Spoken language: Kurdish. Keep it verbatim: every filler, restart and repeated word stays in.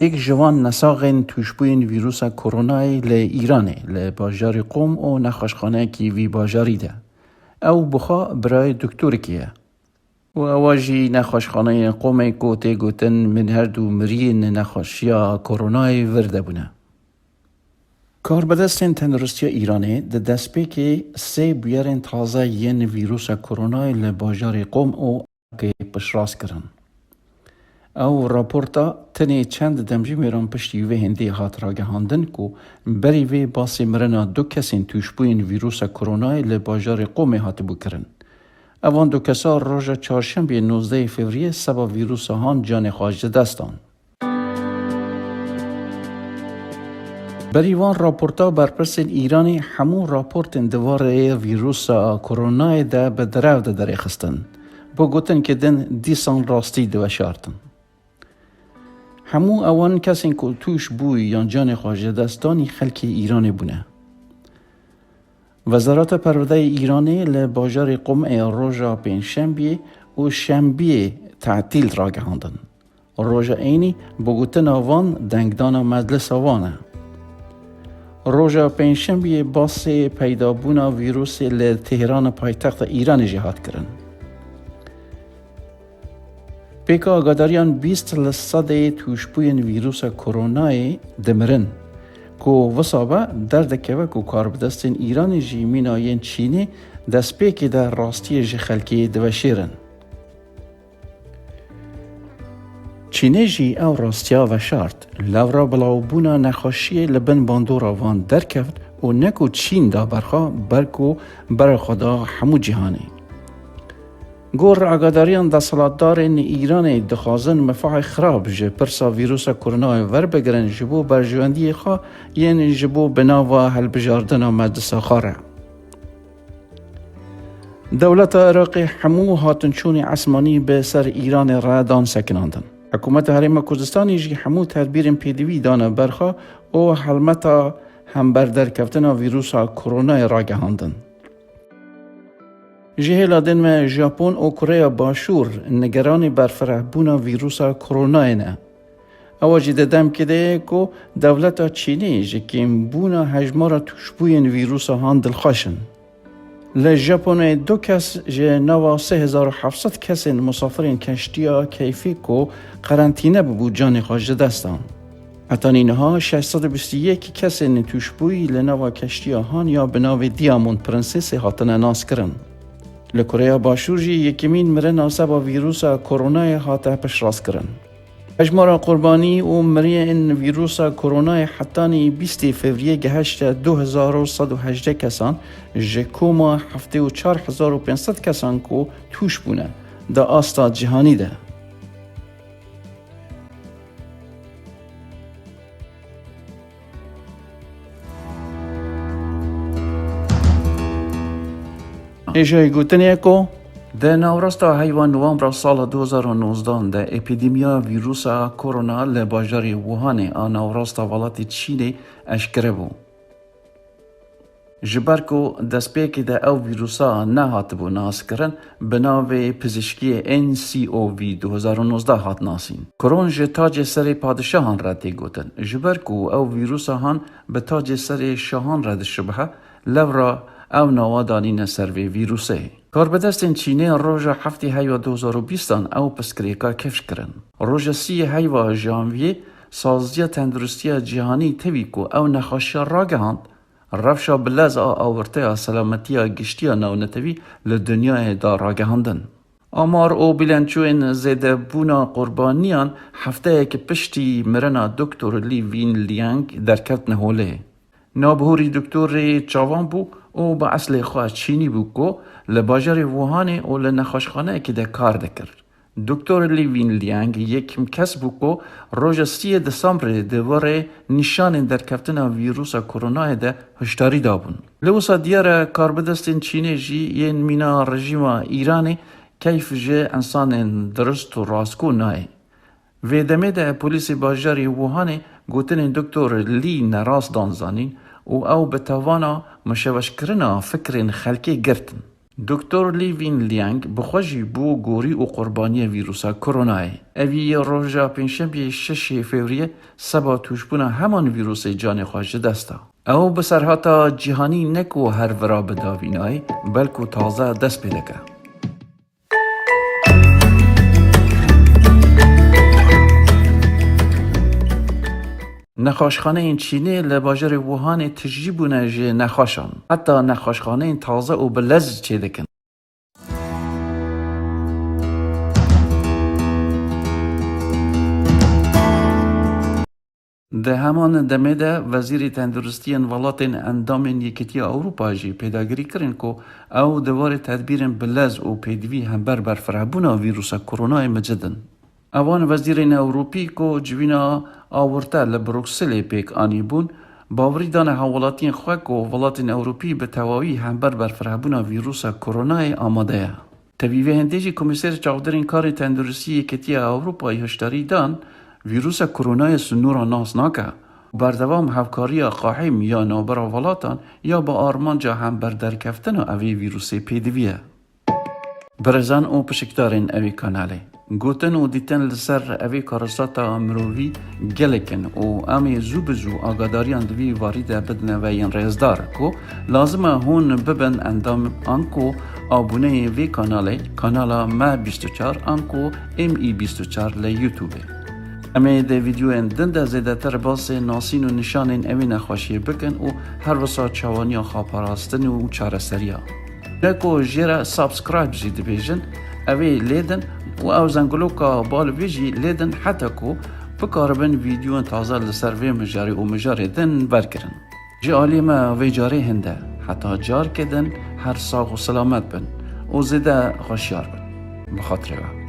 Yek ji van nesaxên tûşbûyên vîrusa koronayê li Îranê, li bajarê Qom û nexweşxaneyekî vî bajarî de. Ew bi xwe birayê doktorekî ye. Û ewa jî nexweşxaneyên Qomê ku tê gotin min her du miriyên nexweşiya koronayê vir de bûne. Karbidestên tenduristiya Îranê di destpêkê sê bûyerên taze yên vîrusa koronayê li bajarê Qom û Akê piştrast kirin. Ew raporta tenê çend demjimêran piştî vê hêndê hat ragihandin ku berî vê basê mirina du kesên tûşbûyên vîrusa koronayê li bajarê Qomê hatibû kirin. Evan du kesa roja çarşembiyê nozdehê fevriyê seba vîrusa han canê xwe ji dest dan. Berî van raporta berpirsên Îranê hemû raportên di warê vîrusa koronayê de bi derew de derêxistin. Bi gotinekê din dîsan rastî diveşartin. Hemû ewan kesên ku tûş bûyî yan canê xwe ji dest danî xelkê Îranê bûne. Wezareta Perwerdeyê Îranê li bajarê Qumê roja Pêncşembiyê û Şembiyê tetîl ragihandin. Roja Eynî bi gotina van dengdana meclisa wan e. Roja Pêncşembiyê basê peydabûna vîrusê li Têhrana paytexta Îranê jî hat kirin. Pêka agadariyan bîst li sedê tûşbûyên vîrusa koronayê dimirin. Ku wisa be derdikeve ku karbidestên Îranê jî mîna yên Çînê destpêkê de rastiyê ji xelkê diveşêrin. Çînê jî ew rastiya veşart. Lewra bilawbûna nexweşiyê li bin bandora van derkeft û ne ku Çîn da berxwe, belku berê xwe da hemû cîhanê. Gor agadariyan, desthilatdarên Îranê dixwazin mifahê xirab ji pirsa vîrusa koronayê werbigirin ji bo berjewendiyê xwe yên ji bo binava hilbijardina meclisa xwe re. Dewleta Iraqê hemû hatinçûnê esmanî bi ser Îranê re dan sekinandin. Hikûmeta Herêma Kurdistanê jî hemû tedbîrên pêdivî dane berxwe û helmeta hember derkeftina vîrusa koronayê ragihandin. Ji hêla din me Japon û Koreya Başûr nigeranî berfirehbûna vîrusa koronayê ne. Ewa jî di demkê de ye ku dewleta Çînê ji kêmbûna hejmara tûşbûyên vîrusa han dilxweş in. Li Japonê du kes ji nava sê hezar û heft sed kesên musafirên keştiya keyfî ku qerentîne bibû canê xwe ji dest dan. Hetanî niha şeş sed û bîst û yek kesên tûşbûyî li nava keştiya han ya bi navê Diamond Princessê hatine naskirin. Li Koreya Başûr jî yekemîn mirina seba vîrusa koronayê hate piştrastkirin. Hejmara qurbanî û miriyên vîrusa koronayê hetanî bîstê fevriyê gehişte du hezar û sed û hejdeh kesan, ji koma heftê û çar hezar û pênc sed kesan ku tûş bûne, di asta cîhanî de. Hêjayî gotinê ye ku di navrasta heyva Nowembra sala du hezar û nozdeh de epîdemiya vîrusa korona li bajarê Wuhanê a navrasta welatê Çînê eşkere bû. Ji ber ku destpêkê de ew vîrusa nehatibû naskirin, bi navê pizîşkiyê N C O V du hezar û nozdeh hat nasîn. Koron ji tacê serê padişahan re tê gotin. Ji ber ku ew vîrusa han bi tacê serê şahan re dişibihe, lewra ew nawa danîne ser vê vîrusê. Karbidestên Çînê roja heftê heyva du hezar û bîstan ew pirsgirêka kifş kirin. Roja sîyê heyva janviyê, Saziya Tenduristiya Cîhanî tevî ku ew nexweşiya ragihand, rewşa bi lez a awirteya selametiya giştî ya navnetewî li dinyayê da ragihandin. Amar û bilançoyên zêdebûna qurbaniyan hefteyek piştî mirina Doktor Li Winliang derketine holê. Navbihûrî doktorê çavan bû û bi eslê xwe çînî bû ku li bajarê Wuhanê û li nexweşxaneyekê de kar dikir. Doktor Li Winliang yekem kes bû ku roja sîyê Desembrê di warê nîşanên derkeftina vîrusa koronayê de hişdarî dabûn. Li wisa diyar e, karbidestên Çînê jî yên mîna rejîma Îranê keyf ji insanên dirust û rastgo nayê. Vê demê de polîsê bajarê Wuhanê gotinên Doktor Li nerast dan zanîn û ew bi tawana mişeweşkirina fikrên xelkê girtin. Doktor Li Wenliang bi xwe jî bû gorî û qurbaniyê vîrusa koronayê. Evî roja pêncşembiyê şeşê fevriyê seba tûşbûna heman vîrusê canê xwe ji dest da. Ew bi serhata cîhanî ne ku her vira bi davînayê, belku taze dest pê dike. Nexweşxaneyên Çînê li bajarê Wuhanê tijî bûne ji nexweşan. Heta nexweşxaneyên taze û bi lez çêdikin. Di heman demê de Wezîrê Tenduristiyên welatên endamên Yekîtiya Ewropa jî pêdagirî kirin ku ew di warê tedbîrên bi lez û pêdivî hember berfirehbûna vîrusa koronayê micid in. Evan wezîrên Ewropî ku civîna awirte li Brukselê pêk anîbûn, bawerî dane hawlatiyên xwe ku welatên Ewropî bi tewawî hember berfirehbûna vîrusa koronayê amade ye. Tevî vê hindê jî Komîserê Çavdêrên Karên Tenduristî Yekîtiya Ewropayê hişdarî dan, vîrusa koronayê sinûra nas nake. Berdewam hevkariya qehîm ya navbera welatan ya bi armanca hemberderkeftina evê vîrusê pêdivî ye. Birêzan û pişikdarên evê kanalê. Gotin û dîtin li ser evê karesata mirovî gelek in û em ê zû bi zû agadariyan di vî warî de bidine ve yên rêzdar ku lazim e hûn bibin endam anku abûneyê vê kanalê, kanala Me bîst û çar anku M E bîst û çar li YouTubeê. Em ê di vîdyoyên din de zêdetir basê nasîn û nîşanên evê nexweşiyê bikin û her wisa çawaniya xweparastinê û çareseriya. Ne ku jê re subscribe jî dibêjin, ew ê lêdin û ew zengiloka bal vê jî lêdin heta ku bikaribin vîdyoyên taze li ser vê mijarê û mijarê din berkirin. Ji alî me vê carê hinde. Heta carke din her sax û selamet bin û zêde xweşiyar bin. Bi xatirê we.